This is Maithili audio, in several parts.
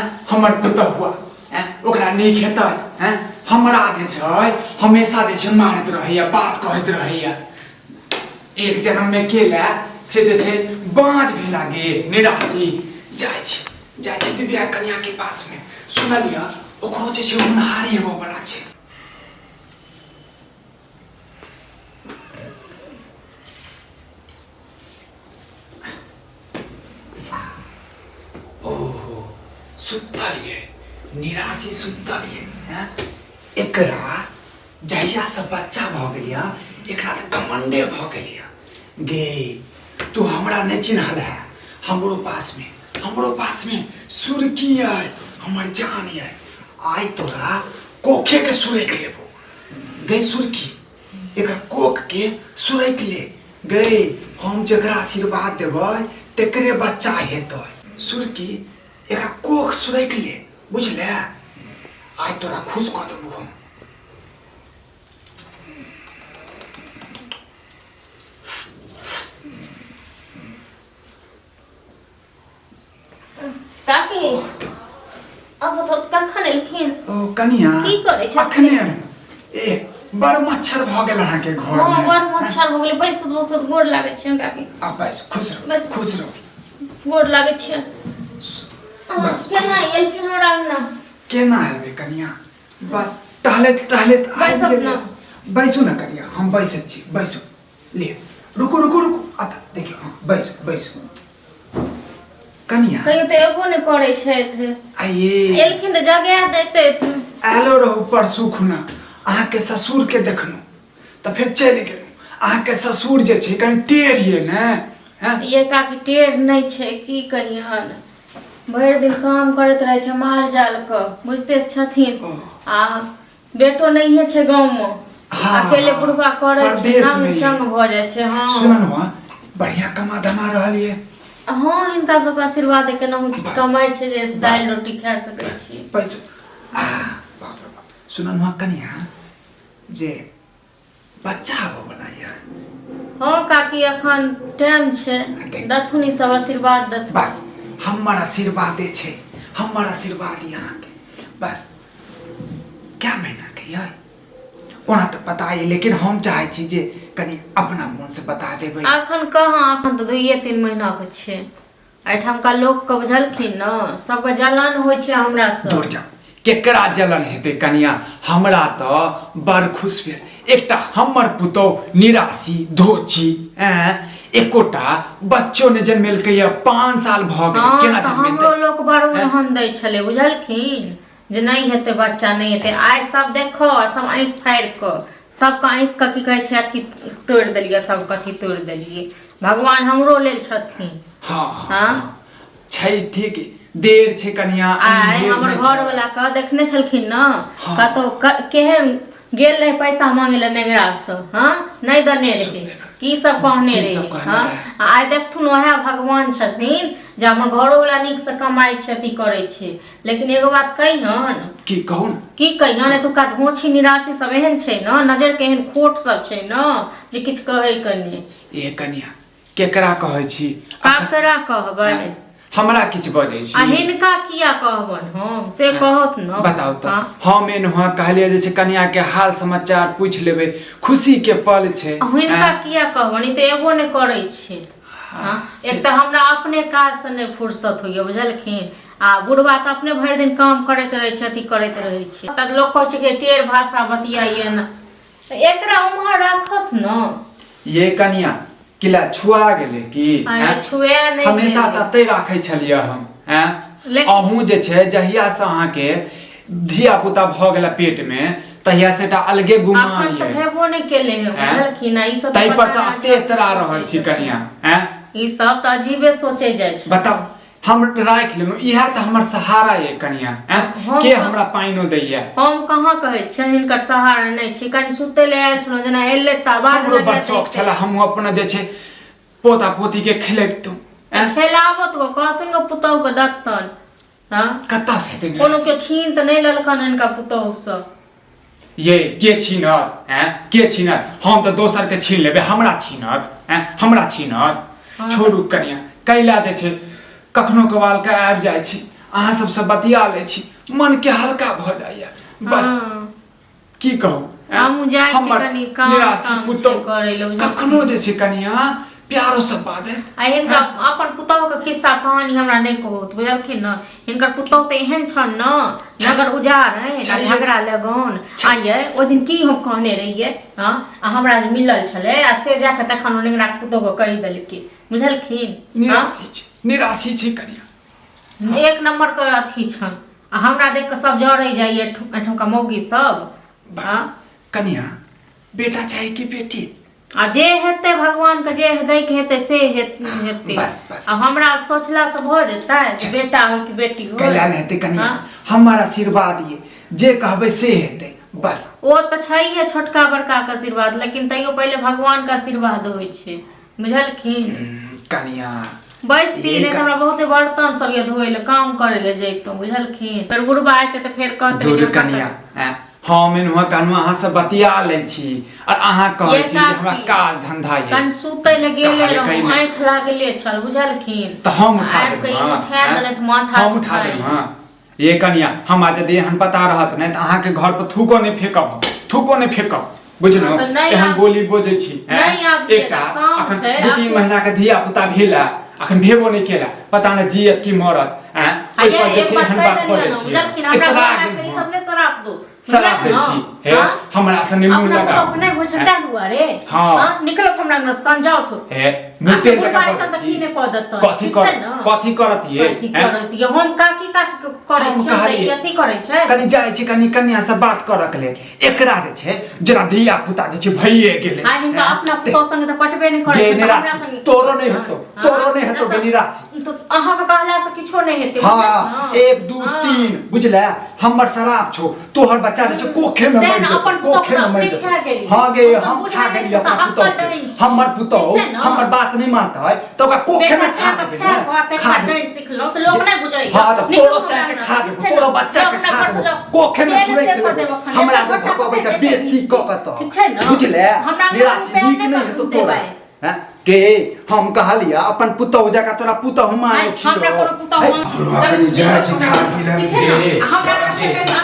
हैं हमर पुतहुआ हैं ओकरा नीक हेतै हैं हमरा जे छै हमेशा जे छै मारैत रहैया बात कहैत रहैया एक जन्म में केला से जे छै बाँझ भेला गे निराशी जाइ छी जाइ छी दिव्या कन्या के पास में सुनलियै ओकरो जे छै होनहारी होबऽ वाला छै ओहो सुतल ये निराशी सुतल ये हैं एकरा जहियासँ बच्चा भऽ गेल यऽ एकरा तऽ घमण्डे भऽ गेल यऽ गे तू हमरा नहि चिन्हल है हमरो पासमे हमरो पासमे सुरकी अइ हमर जान अइ आइ तोरा कोखेके सुरकि लेबो गै सुरकी एकर कोखके सुरकि ले गै हम जकरा आशीर्वाद देबै तकरे बच्चा हेतै सुरकी एकर कोख सुरकि ले बुझले आइ तोरा खुश कऽ देबो हम काकी अब तो कखन एलखिन ओ कनिया की करै छथिन? अखने ए बड़ मच्छर भऽ गेल अहाँके घर हँ में बड़ मच्छर भऽ गेलै बैसत बैसत गोर लागै छै काकी आ बस खुश रहो बस। खुश रहो गोर लागै छै बस, केना एलखिन हमरा अंगना केना एबै कनिया बस टहलैत टहलैत आबि बैसब गेलियै। ने। बैसू ने कनिया हम बैसै छी बैसू ले रुकू रुकू रुकू अतऽ देखियौ हँ बैसू बैसू कनिया कहियो तऽ एबो नहि करै छथि आइए एलखिन तऽ जगा दैतथि आयलो रहू परसू खुना अहाँके ससुरके देखलहुँ तऽ फेर चलि गेलहुँ अहाँके ससुर जे छै कनि टेढ़ ये ने हैं ये काकी टेढ़ नहि छै की कहियन भरि दिन काम करैत रहै छै माल जाल के बुझते छथिन ओ। आ बेटो नहिए छै गाँव मे हाँ, अकेले बुढ़बा करै छै परदेश नंग में ये। चंग भऽ जाइ छै हँ सुनन हुआ बढ़िया कमा धमा रहल ये हँ हिनका सबके आशीर्वाद केनाहु बस। कमाइ छै जे दालि बस। रोटी खा सकै छी पैसो आ बाप रे बाप सुनन हुआ कनिया जे बच्चा आबऽ वाला ये हँ काकी एखन टाइम छै देख। दथुन ई सब आशीर्वाद दथुन बस हमर आशीर्वादे छै हमर आशीर्वाद अहाँके बस क्या महीना के ये ओना तऽ पता ये लेकिन हम चाहै छी जे कनि अपना मोनसँ बता देबै एखन कहाँ एखन तऽ दुइए तीन महीना के छै एहिठामका लोकके बुझलखिन ने सबके जलन होइ छै हमरा से दूर जाउ केकरा जलन हेतै कनिया हमरा तऽ बड़ खुश भेल एकटा हमर पुतोह निराशी धोची ऐं एकोटा बच्चो नहि जन्मेलकै या 5 साल भऽ गेल हँ केना तऽ जन्मेतै हमरो लोक बड़ उलहन दै छलै बुझलखिन जे नहि हेतै बच्चा नहि हेतै आइ सब देखो आ सब आँखि फाड़ि कऽ सबके आँखि के की कहै छै अथी तोड़ि देलियै सबके अथी तोड़ि देलियै भगवान हमरो लेल छथिन हँ हँ छै ठीक देर छै कनिया आइ अन्धेर हमर नहि छै। घर वाला के देखने छलखिन ने हँ। कतौ केहन गेल रहे पैसा मांगे ले नेंगरा से हाँ नहीं देने रहे की सब कहने की सब रहे कहने हाँ रहे। आ आइ देखथुन वएह भगवान छथिन जे हमर घरो वाला नीक से कमाइ छै अथी करै छै लेकिन एगो बात कहियन की कहू ने की कहियन एतुका धोछी निराशी सब एहन छै ने नजर के एहन खोट सब छै ने जे किछु कहै के नहि ए कनिया केकरा कहै छी ककरा कहबै हमरा किछु बजै छी आ हिनका किया कहबन हम से कहत ने बताउ तऽ हाँ। हम एन हुआ कहलियै जे छै कनिया के हाल समाचार पूछि लेबै खुशी के पल छै आ हिनका आँय? किया कहबन ई तऽ एबो नहि करै छै हाँ, से- एक तऽ हमरा अपने काज से नहि फुर्सत होइया बुझलखिन आ बुढ़बा तऽ अपने भरि दिन काम करैत रहै छै अथी करैत रहै छै तऽ लोक कहै छै कि टेढ़ भाषा बतियाइए ने तऽ एकरा उम्हर राखत ने ये कनिया किला छुआ गेलै की अरे आँय? छुए नहि हमेशा गेलै। तते राखै छलियै हम आँय लेकिन- अहूँ जे छै जहिया से अहाँके धिया पुता भऽ गेला पेट में तहिया से एकटा अलगे गुमान अखन तऽ ये भेबो नहि केलै हँ आँय? बुझलखिन आ ई सब ताहि पर पता तऽ नहि अते एतरा रहल छी कनिया आँय ई सब तऽ अजीबे सोचै जाइ छै बताउ हम राखि लेलहुँ इएह तऽ हमर सहारा ये कनिया आँय के हमरा पानिओ दैया हम कहाँ कहै छियनि हिनकर सहारा नहि छै कनि सुतै लए आयल छलहुँ जेना एलै तऽ आवाज हमरो बड़ लगेतै। शौक छलै हमहूँ अपना जे छै पोता पोती के खेलैबतहुँ आँय खेलाबत गो कहथुन गो पुतहु के दत्तन हँ कतऽ से हेतै कोनो के छीन तऽ नहि लेलकन हिनका पुतहु सँ ये के छीनत आँय के छीनत हम तऽ दोसर के छीन लेबै हमरा छीनत आँय हमरा छीनत छोड़ू कनिया कैला जे छै कखनो कबाल के आबि जाइ छी अहाँ सबसँ बतिया लै छी, मनके हल्का भऽ जाइए बस। हँ। की कहू, हमहूँ जाइ छी हमर कनी काम निराशी ताम छै पुतहु करै लए, बुझलियै? कखनो जे छै कनिया प्यारो सब बाजत। आ हिनका अपन पुतहु के खिस्सा कहानी हमरा नहि कहू, बुझलखिन ने? हिनकर पुतहु तऽ एहन छन ने, नगर उजार है, छैहे। झगड़ा लगन। आ ये ओहि दिन की हम कहने रहियै? हँ, आ हमरा जे मिलल छलै आ से जाके तखन ओ नेंगरा के पुतहु के कहि देलकै, बुझलखिन? हँ? निराशी छै, निराशी छै कनिया। एक नंबर के अथी छन आ हमरा देख के सब जरै जाइए एहिठुमका मौगी सब। हँ। कनिया, बेटा चाही कि बेटी? आ जे हेतै भगवान के जे दै के हेतै से हेतै। बस, बस। आ हमरा सोचला से भऽ जेतै जे बेटा हो कि बेटी हो? कैला नहि हेतै कनिया? हाँ? हमर आशीर्वाद ये, जे कहबै से हेतै बस। ओ तऽ छैहे छोटका बड़का के आशीर्वाद, लेकिन तैयो पहिले भगवान के आशीर्वाद होइ छै, बुझलखिन? कनिया, बैसती नहि तऽ हमरा बहुते बर्तन सब ये धोइ लए, काम करै लए जैतहुँ, बुझलखिन? फेर बुढ़बा एतै तऽ फेर कहतै दूर जे हमरा कनिया, आँय, हम एनहुआ कहलहुँ अहाँ से बतिया लै छी और अहाँ कहै ये छी जे हमरा काकी, काज धंधा ये। कनि सुतै लए गेले कहलकै रहूँ, नहि। आँखि लागले छल, बुझलखिन? तऽ हम उठा आबि देब। कऽ ई हँ, उठा आँय? देलथि माथा हम उठा दुखाइ। देब। हँ ये कनिया, हमरा यदि एहन पता रहत नहि तऽ अहाँके घर पर थूको नहि फेकब हम, थूको नहि फेकब, बुझलहुँ? हँ, तऽ नहि एहन आब- बोली बजै छी, आँय? नहि आब जे एकटा काम अखन छै, 2-3 आब- महीना के धिया पुता भेल है, अखन भेबो नहि केला, पता नहि जियत कि मरत, आँय? आ ओहि ये पर जे एक छै बात एहन कहि बात देलियै बजै ने, छी। बुझलखिन? हमरा एतबा घर आबि कऽ ई दिन सब नहि शराब दू, शराब दै बुझलखिन? छी हे? हाँ? हमरा से नहि मुँह अपना लगाउ। पुतहु नहि होइ छै ताहि दुआरे। हाँ। हाँ, निकलत हमरा अंगना से, तहन जाउ तू। हे मुटे आ जकाँ बुढ़बा बजै एतन तऽ छी। की नहि कऽ देतन, कथी ठीक कर छै ने? कथी करत ये? कथी हैं? करत ये? हम काकी काकी के करै हम छियै, तऽ कहलियै। ई अथी करै छै। कनि जाइ छी कनि कन्या से बात करऽ के लेल, एकरा जे छै जेना धिया पुता जे छै भइए गेलै। आ हिनका हैं? अपना पुतहु संगे तऽ पटबे नहि करै गे छै, तऽ हमरा निराशी, संगे- तोरो नहि हेतौ, हाँ, तोरो नहि हेतौ गे तऽ- निराशी। तऽ अहाँके कहला से किछो नहि हेतै, हाँ, बुझलियै ने? 1 2 हाँ। 3, बुझले? हमर शराब छौ, तोहर बच्चा जे छै कोखे में तें मरि ने जेतौ, अपन पुतहु कोखे में के मरि अपने जेतौ। खा गेली। हाँ गे, हम तऽ हम खा बुझै गेलियै छियै अपना तऽ पुतहु हक्कल के। डैन छी। हमर पुतहु ठीक छै ने? हमर बात नहि मानतै तऽ ओकरा कोखे में बेटा खा सएह देबै खा ने। कऽ आ खा तकर देबै। डैन सिखलहुँ से लोक नहि बुझैए। हाँ, तऽ निकलू तोरो हमरा सएह के अंगना खा से, देबौ, ठीक छै तोरो ने? बच्चा जाउ के अपना खा घर से देबौ, जाउ। कोखे में तेल सुरैक से कऽ लेबौ। देब एखन, हमरा एक जे गोटा भगबै छै देबै। बेइज्जती कऽ कऽ तऽ। ठीक छै ने? बुझले? हमरा अंगना निराशी रुपैआ नीक नहि नहि हेतौ कतहु तोरा। देबै। हैं? के हम कहलियै अपन पुतहु जकाँ तोरा पुतहु मानै आइ छी। हमरा कोनो पुतहु है? और कनि जाइ छी खा पी ले। ठीक छै ने? आ हमरा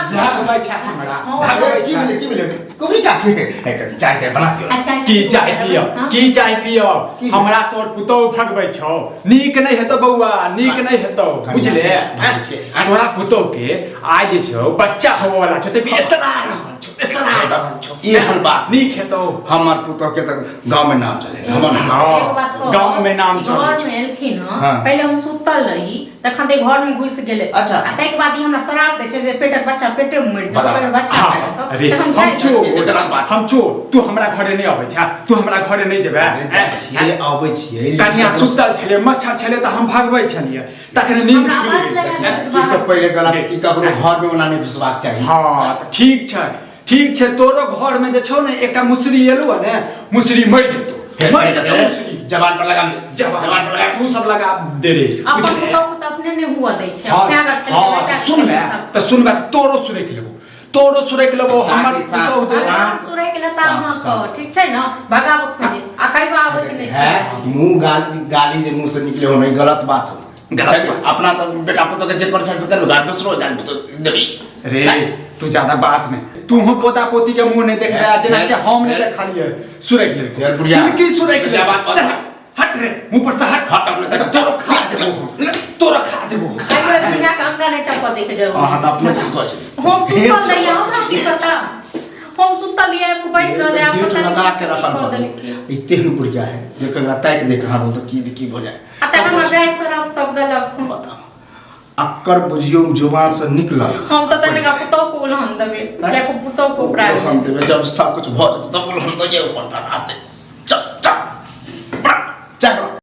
जा भगबै छै हमरा, भगबै की छै। भेलै, की भेलै कुबरी काकी? एक कति चाय ताय बना दियौ। आ चाय की चाय पियब? हाँ? की चाय पियब? की? हमरा तोर पुतहु भगबै छौ, नीक नहि हेतौ बौआ, नीक नहि हेतौ, बुझले? भगबै छै। तोरा पुतहु के आइ जे छौ बच्चा होबऽ वाला छौ, तऽ एतना रहल छौ, एतना रहल छौ। एहन बात? नीक हेतौ? हमर पुतोह के तऽ गाँव में नाम चले हमर। हाँ, एगो बात कहब, गाँव में नाम चलै घर छै। में एलखिन हँ, हाँ। पहिले हम सुतल रही, तखन तऽ घर में घुसि गेलै। अच्छा। आ ताहिके बाद ई हमरा श्राप दै छै जे पेटक बच्चा पेटे में मरि जेतौ, बराबर। कहियो बच्चा हाँ, नहि हेतौ। अरे तखन हम जाय दे। चोर, ई तऽ गलत बात। हम चोर, तू हमरा घरे नहि अबै छा, तू हमरा घरे नहि जेबै। अरे जाइ छियै अबै छियै। कनिया सुतल छलै, मच्छर छलै तऽ हम भगबै छलियै, तखन नींद हमरा खुलि आवाज गेल। लगा हैं? ई तऽ पहिले गलत की ककरो घर में ओना नहि घुसबाक चाही। हाँ तऽ ठीक छै, ठीक छै। तोरो घर में जे छौ ने एकटा मुसरी एलौ है ने, मुसरी मरि जेतौ, मरि जेतौ मुसरी। जबान पर लगाम दे। जवान जबान पर लगाम। तू सब लगा दे रे। अपन बुझलियै? पुतहु के तऽ अपने नहि हुआ दै छै। हाँ, अपने अगर खेलके हाँ, बेटा के सुनबे खेलके सब। तऽ सुनबे तऽ तोरो सुनैक लेबो, तोरो सुनैक लेबो हमर ताकि साथ- पुतहु जे। हम सुरैक लेता शांत, अहाँके, शांत। ठीक छै ने? भगाबत खोजे आ कहियो आबै के नहि छै। है मुंह गाली गाली जे मुंह से निकले हो नहीं, गलत बात हो। गलत बात। अपना तो बेटा पुतोह के जे कर छै से करू, आ दूसरो गाली पुतोह देबी। रे तू ज्यादा बात नहीं, तू हो पोता पोती के मुंह नहीं देख रहा जेना कि हम नहीं देखलिए, सुरैक लेलको। यार बुढ़िया। सुनकी सुरैक बुढ़िया लेलको। बात- चल हट रे मुंह पर से हट। हट अपने तक। तोरो खा देबो, तोरो खा देबो। कहियो चिड़िया के अंडा नहि टपऽ दै के जरूरत। अहाँ तऽ अपने की कहै छै? हम सुतल रहियै, हमरा की पता? हम सुतल रहियै, बैस रहलै, आब गेट पता नहि लगा के की रखल कऽ करू। देलकै। ई तेहन बुढ़िया है जे ककरा ताकि दे कहाँ तो की की हो जाए। आ तखन हमरा गाय शराब सब देलक। बताओ अक्कर बुझियो जुबान से निकलल। हम तऽ तनिका पुतहु के उलहन देबै, कियाकि पुतहु के उपरा हम देबै जब सब कुछ भऽ जेतै तब हम दैये ऊपर आते।